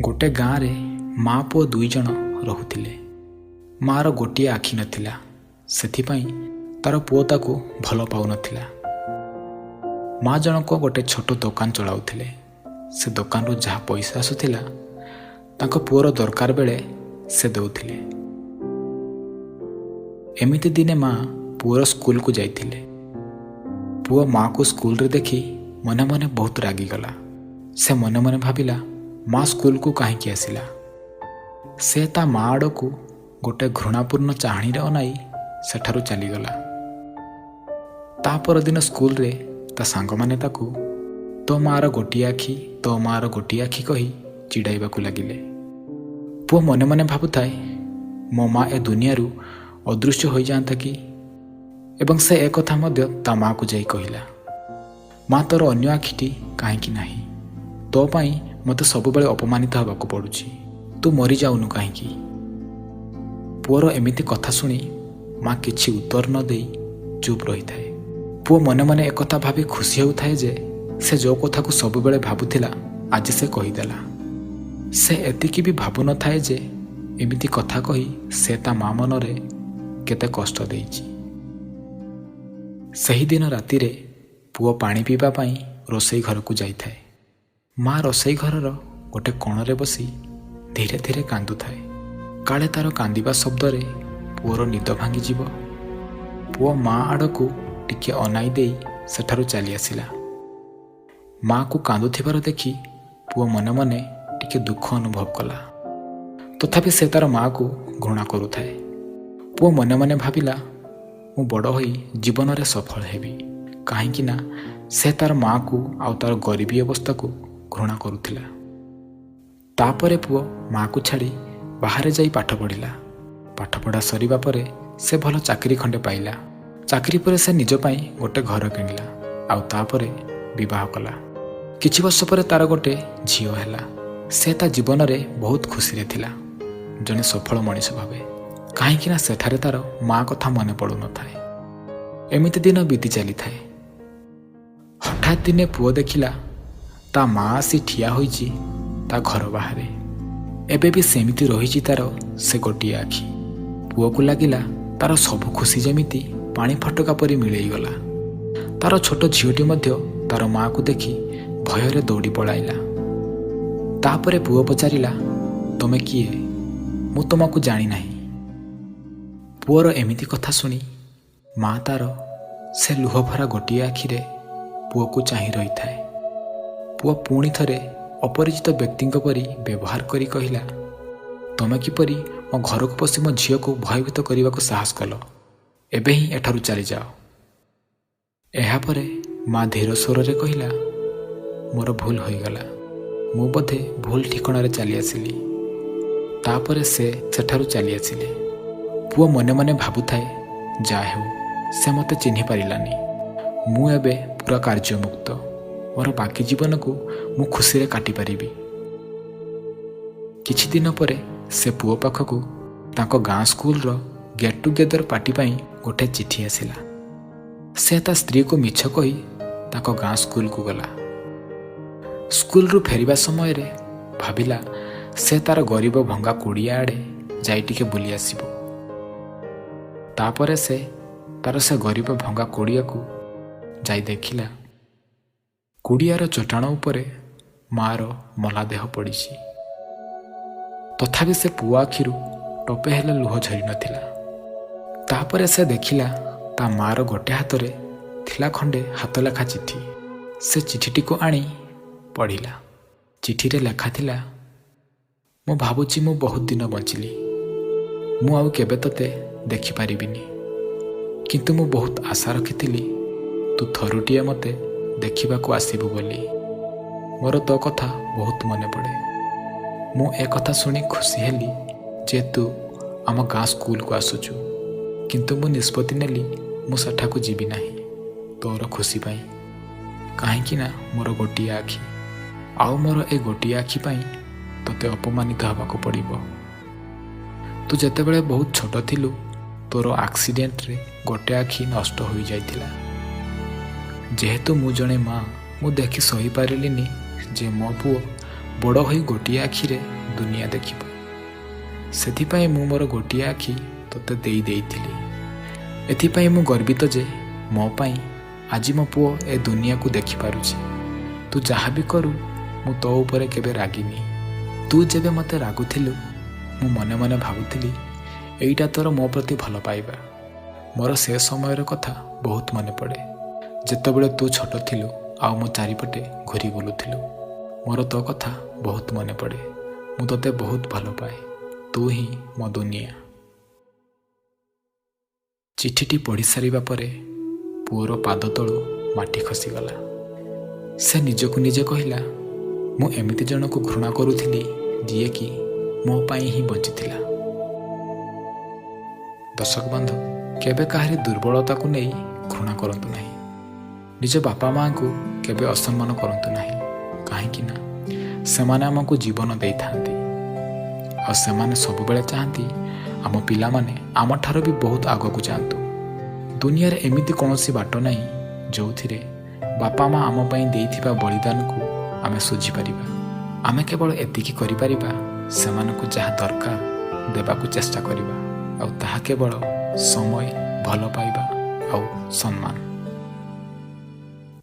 ଗୋଟେ ଗାଁରେ ମା ପୁଅ ଦୁଇଜଣ ରହୁଥିଲେ। ମାଆର ଗୋଟିଏ ଆଖି ନଥିଲା, ସେଥିପାଇଁ ତାର ପୁଅ ତାକୁ ଭଲ ପାଉନଥିଲା। ମା ଜଣକ ଗୋଟେ ଛୋଟ ଦୋକାନ ଚଳାଉଥିଲେ। ସେ ଦୋକାନରୁ ଯାହା ପଇସା ଆସୁଥିଲା, ତାଙ୍କ ପୁଅର ଦରକାର ବେଳେ ସେ ଦେଉଥିଲେ। ଏମିତି ଦିନେ ମା ପୁଅର ସ୍କୁଲକୁ ଯାଇଥିଲେ। ପୁଅ ମାଆକୁ ସ୍କୁଲରେ ଦେଖି ମନେ ମନେ ବହୁତ ରାଗିଗଲା। ସେ ମନେ ମନେ ଭାବିଲା, ମା ସ୍କୁଲକୁ କାହିଁକି ଆସିଲା? ସେ ତା ମା ଆଡ଼କୁ ଗୋଟେ ଘୃଣାପୂର୍ଣ୍ଣ ଚାହାଣୀରେ ଅନାଇ ସେଠାରୁ ଚାଲିଗଲା। ତା ପରଦିନ ସ୍କୁଲରେ ତା ସାଙ୍ଗମାନେ ତାକୁ "ତୋ ମାଆର ଗୋଟିଏ ଆଖି, ତୋ ମାଆର ଗୋଟିଏ ଆଖି" କହି ଚିଡ଼ାଇବାକୁ ଲାଗିଲେ। ପୁଅ ମନେ ମନେ ଭାବୁଥାଏ, ମୋ ମା ଏ ଦୁନିଆରୁ ଅଦୃଶ୍ୟ ହୋଇଯାଆନ୍ତା କି? ଏବଂ ସେ ଏକଥା ମଧ୍ୟ ତା ମାଆକୁ ଯାଇ କହିଲା, "ମା, ତୋର ଅନ୍ୟ ଆଖିଟି କାହିଁକି ନାହିଁ? ତୋ ପାଇଁ ମୋତେ ସବୁବେଳେ ଅପମାନିତ ହେବାକୁ ପଡ଼ୁଛି। ତୁ ମରିଯାଉନୁ କାହିଁକି?" ପୁଅର ଏମିତି କଥା ଶୁଣି ମା କିଛି ଉତ୍ତର ନ ଦେଇ ଚୁପ୍ ରହିଥାଏ। ପୁଅ ମନେ ମନେ ଏକଥା ଭାବି ଖୁସି ହେଉଥାଏ ଯେ ସେ ଯେଉଁ କଥାକୁ ସବୁବେଳେ ଭାବୁଥିଲା, ଆଜି ସେ କହିଦେଲା। ସେ ଏତିକି ବି ଭାବୁନଥାଏ ଯେ ଏମିତି କଥା କହି ସେ ତା ମା ମନରେ କେତେ କଷ୍ଟ ଦେଇଛି। ସେହିଦିନ ରାତିରେ ପୁଅ ପାଣି ପିଇବା ପାଇଁ ରୋଷେଇ ଘରକୁ ଯାଇଥାଏ। ମା ରୋଷେଇ ଘରର ଗୋଟେ କୋଣରେ ବସି ଧୀରେ ଧୀରେ କାନ୍ଦୁଥାଏ। କାଳେ ତାର କାନ୍ଦିବା ଶବ୍ଦରେ ପୁଅର ନିଦ ଭାଙ୍ଗିଯିବ। ପୁଅ ମା ଆଡ଼କୁ ଟିକେ ଅନାଇ ଦେଇ ସେଠାରୁ ଚାଲି ଆସିଲା। ମାଆକୁ କାନ୍ଦୁଥିବାର ଦେଖି ପୁଅ ମନେ ମନେ ଟିକେ ଦୁଃଖ ଅନୁଭବ କଲା। ତଥାପି ସେ ତାର ମାଆକୁ ଘୃଣା କରୁଥାଏ। ପୁଅ ମନେ ମନେ ଭାବିଲା, ମୁଁ ବଡ଼ ହୋଇ ଜୀବନରେ ସଫଳ ହେବି। କାହିଁକି ନା ସେ ତାର ମାଆକୁ ଆଉ ତାର ଗରିବୀ ଅବସ୍ଥାକୁ ଘୃଣା କରୁଥିଲା। ତାପରେ ପୁଅ ମାଆକୁ ଛାଡ଼ି ବାହାରେ ଯାଇ ପାଠ ପଢ଼ିଲା। ପାଠପଢ଼ା ସରିବା ପରେ ସେ ଭଲ ଚାକିରି ଖଣ୍ଡେ ପାଇଲା। ଚାକିରି ପରେ ସେ ନିଜ ପାଇଁ ଗୋଟେ ଘର କିଣିଲା ଆଉ ତାପରେ ବିବାହ କଲା। କିଛି ବର୍ଷ ପରେ ତାର ଗୋଟେ ଝିଅ ହେଲା। ସେ ତା ଜୀବନରେ ବହୁତ ଖୁସିରେ ଥିଲା, ଜଣେ ସଫଳ ମଣିଷ ଭାବେ। କାହିଁକି ନା ସେଠାରେ ତାର ମା କଥା ମନେ ପଡ଼ୁନଥାଏ। ଏମିତି ଦିନ ବିତି ଚାଲିଥାଏ। ହଠାତ୍ ଦିନେ ପୁଅ ଦେଖିଲା, ତା ମା ଆସି ଠିଆ ହୋଇଛି ତା ଘର ବାହାରେ। ଏବେ ବି ସେମିତି ରହିଛି ତାର ସେ ଗୋଟିଏ ଆଖି। ପୁଅକୁ ଲାଗିଲା, ତାର ସବୁ ଖୁସି ଯେମିତି ପାଣି ଫଟକା ପରି ମିଳେଇଗଲା। ତାର ଛୋଟ ଝିଅଟି ମଧ୍ୟ ତାର ମାଆକୁ ଦେଖି ଭୟରେ ଦୌଡ଼ି ପଳାଇଲା। ତାପରେ ପୁଅ ପଚାରିଲା, "ତମେ କିଏ? ମୁଁ ତୁମକୁ ଜାଣିନାହିଁ।" ପୁଅର ଏମିତି କଥା ଶୁଣି ମା ତାର ସେ ଲୁହଭରା ଗୋଟିଏ ଆଖିରେ ପୁଅକୁ ଚାହିଁ ରହିଥାଏ। ପୁଅ ପୁଣି ଥରେ ଅପରିଚିତ ବ୍ୟକ୍ତିଙ୍କ ପରି ବ୍ୟବହାର କରି କହିଲା, "ତମେ କିପରି ମୋ ଘରକୁ ପଶି ମୋ ଝିଅକୁ ଭୟଭୀତ କରିବାକୁ ସାହସ କଲ? ଏବେ ହିଁ ଏଠାରୁ ଚାଲିଯାଅ।" ଏହାପରେ ମା ଧୀର ସ୍ୱରରେ କହିଲା, "ମୋର ଭୁଲ ହୋଇଗଲା। ମୁଁ ବୋଧେ ଭୁଲ ଠିକଣାରେ ଚାଲି ଆସିଲି।" ତାପରେ ସେ ସେଠାରୁ ଚାଲି ଆସିଲେ। ପୁଅ ମନେ ମନେ ଭାବୁଥାଏ, ଯାହା ହେଉ, ସେ ମୋତେ ଚିହ୍ନି ପାରିଲାନି। ମୁଁ ଏବେ ପୁରା କାର୍ଯ୍ୟମୁକ୍ତ। ମୋର ବାକି ଜୀବନକୁ ମୁଁ ଖୁସିରେ କାଟିପାରିବି। କିଛି ଦିନ ପରେ ସେ ପୁଅ ପାଖକୁ ତାଙ୍କ ଗାଁ ସ୍କୁଲର ଗେଟ୍ ଟୁଗେଦର ପାର୍ଟି ପାଇଁ ଗୋଟେ ଚିଠି ଆସିଲା। ସେ ତା ସ୍ତ୍ରୀକୁ ମିଛ କହି ତାଙ୍କ ଗାଁ ସ୍କୁଲକୁ ଗଲା। ସ୍କୁଲରୁ ଫେରିବା ସମୟରେ ଭାବିଲା, ସେ ତାର ଗରିବ ଭଙ୍ଗା କୁଡ଼ିଆ ଆଡ଼େ ଯାଇ ଟିକେ ବୁଲି ଆସିବ। ତାପରେ ସେ ତାର ସେ ଗରିବ ଭଙ୍ଗା କୁଡ଼ିଆକୁ ଯାଇ ଦେଖିଲା, କୁଡ଼ିଆର ଚଟାଣ ଉପରେ ମାଆର ମଲା ଦେହ ପଡ଼ିଛି। ତଥାପି ସେ ପୁଅ ଆଖିରୁ ଟୋପେ ହେଲେ ଲୁହ ଝରି ନଥିଲା। ତାପରେ ସେ ଦେଖିଲା, ତା ମାଆର ଗୋଟେ ହାତରେ ଥିଲା ଖଣ୍ଡେ ହାତଲେଖା ଚିଠି। ସେ ଚିଠିଟିକୁ ଆଣି ପଢ଼ିଲା। ଚିଠିରେ ଲେଖା ଥିଲା, "ମୁଁ ଭାବୁଛି ମୁଁ ବହୁତ ଦିନ ବଞ୍ଚିଲି। ମୁଁ ଆଉ କେବେ ତୋତେ ଦେଖିପାରିବିନି। କିନ୍ତୁ ମୁଁ ବହୁତ ଆଶା ରଖିଥିଲି ତୁ ଥରୁଟିଏ ମୋତେ ଦେଖିବାକୁ ଆସିବୁ ବୋଲି। ମୋର ତୋ କଥା ବହୁତ ମନେ ପଡ଼େ। ମୁଁ ଏ କଥା ଶୁଣି ଖୁସି ହେଲି ଯେ ତୁ ଆମ ଗାଁ ସ୍କୁଲକୁ ଆସୁଛୁ। କିନ୍ତୁ ମୁଁ ନିଷ୍ପତ୍ତି ନେଲି, ମୁଁ ସେଠାକୁ ଯିବି ନାହିଁ ତୋର ଖୁସି ପାଇଁ। କାହିଁକି ନା ମୋର ଗୋଟିଏ ଆଖି, ଆଉ ମୋର ଏ ଗୋଟିଏ ଆଖି ପାଇଁ ତୋତେ ଅପମାନିତ ହେବାକୁ ପଡ଼ିବ। ତୁ ଯେତେବେଳେ ବହୁତ ଛୋଟ ଥିଲୁ, ତୋର ଆକ୍ସିଡେଣ୍ଟରେ ଗୋଟେ ଆଖି ନଷ୍ଟ ହୋଇଯାଇଥିଲା। ଯେହେତୁ ମୁଁ ଜଣେ ମା, ମୁଁ ଦେଖି ସହିପାରିଲିନି ଯେ ମୋ ପୁଅ ବଡ଼ ହୋଇ ଗୋଟିଏ ଆଖିରେ ଦୁନିଆ ଦେଖିବ। ସେଥିପାଇଁ ମୁଁ ମୋର ଗୋଟିଏ ଆଖି ତୋତେ ଦେଇ ଦେଇଥିଲି। ଏଥିପାଇଁ ମୁଁ ଗର୍ବିତ ଯେ ମୋ ପାଇଁ ଆଜି ମୋ ପୁଅ ଏ ଦୁନିଆକୁ ଦେଖିପାରୁଛି। ତୁ ଯାହା ବି କରୁ, ମୁଁ ତୋ ଉପରେ କେବେ ରାଗିନି। ତୁ ଯେବେ ମୋତେ ରାଗୁଥିଲୁ, ମୁଁ ମନେ ମନେ ଭାବୁଥିଲି ଏଇଟା ତୋର ମୋ ପ୍ରତି ଭଲ ପାଇବା। ମୋର ସେ ସମୟର କଥା ବହୁତ ମନେ ପଡ଼େ, ଯେତେବେଳେ ତୁ ଛୋଟ ଥିଲୁ ଆଉ ମୋ ଚାରିପଟେ ଘୁରି ବୁଲୁଥିଲୁ। ମୋର ତୋ କଥା ବହୁତ ମନେ ପଡ଼େ। ମୁଁ ତୋତେ ବହୁତ ଭଲ ପାଏ। ତୁ ହିଁ ମୋ ଦୁନିଆ। ଚିଠିଟି ପଢ଼ି ସାରିବା ପରେ ପୁଅର ପାଦ ତଳୁ ମାଟି ଖସିଗଲା। ସେ ନିଜକୁ ନିଜେ କହିଲା, ମୁଁ ଏମିତି ଜଣକୁ ଘୃଣା କରୁଥିଲି ଯିଏକି ମୋ ପାଇଁ ହିଁ ବଞ୍ଚିଥିଲା। ଦର୍ଶକ ବନ୍ଧୁ, କେବେ କାହାରି ଦୁର୍ବଳତାକୁ ନେଇ ଘୃଣା କରନ୍ତୁ ନାହିଁ। ନିଜ ବାପା ମାଆଙ୍କୁ କେବେ ଅସମ୍ମାନ କରନ୍ତୁ ନାହିଁ, କାହିଁକି ନା ସେମାନେ ଆମକୁ ଜୀବନ ଦେଇଥାନ୍ତି ଆଉ ସେମାନେ ସବୁବେଳେ ଚାହାନ୍ତି ଆମ ପିଲାମାନେ ଆମଠାରୁ ବି ବହୁତ ଆଗକୁ ଯାଆନ୍ତୁ। ଦୁନିଆରେ ଏମିତି କୌଣସି ବାଟ ନାହିଁ ଯେଉଁଥିରେ ବାପା ମା ଆମ ପାଇଁ ଦେଇଥିବା ବଳିଦାନକୁ ଆମେ ଶୁଝିପାରିବା। ଆମେ କେବଳ ଏତିକି କରିପାରିବା, ସେମାନଙ୍କୁ ଯାହା ଦରକାର ଦେବାକୁ ଚେଷ୍ଟା କରିବା, ଆଉ ତାହା କେବଳ ସମୟ, ଭଲ ପାଇବା ଆଉ ସମ୍ମାନ।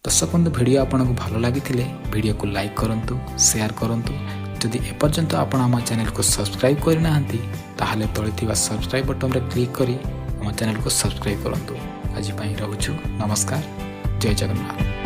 ଦର୍ଶକ ବନ୍ଧୁ, ଭିଡ଼ିଓ ଆପଣଙ୍କୁ ଭଲ ଲାଗିଥିଲେ ଭିଡ଼ିଓକୁ ଲାଇକ୍ କରନ୍ତୁ, ସେୟାର କରନ୍ତୁ। ଯଦି ଏପର୍ଯ୍ୟନ୍ତ ଆପଣ ଆମ ଚ୍ୟାନେଲକୁ ସବସ୍କ୍ରାଇବ୍ କରିନାହାନ୍ତି, ତାହେଲେ ତଳେ ଥିବା ସବସ୍କ୍ରାଇବ୍ ବଟନରେ କ୍ଲିକ୍ କରି ଆମ ଚ୍ୟାନେଲକୁ ସବସ୍କ୍ରାଇବ୍ କରନ୍ତୁ। ଆଜି ପାଇଁ ରହୁଛୁ। ନମସ୍କାର, ଜୟ ଜଗନ୍ନାଥ।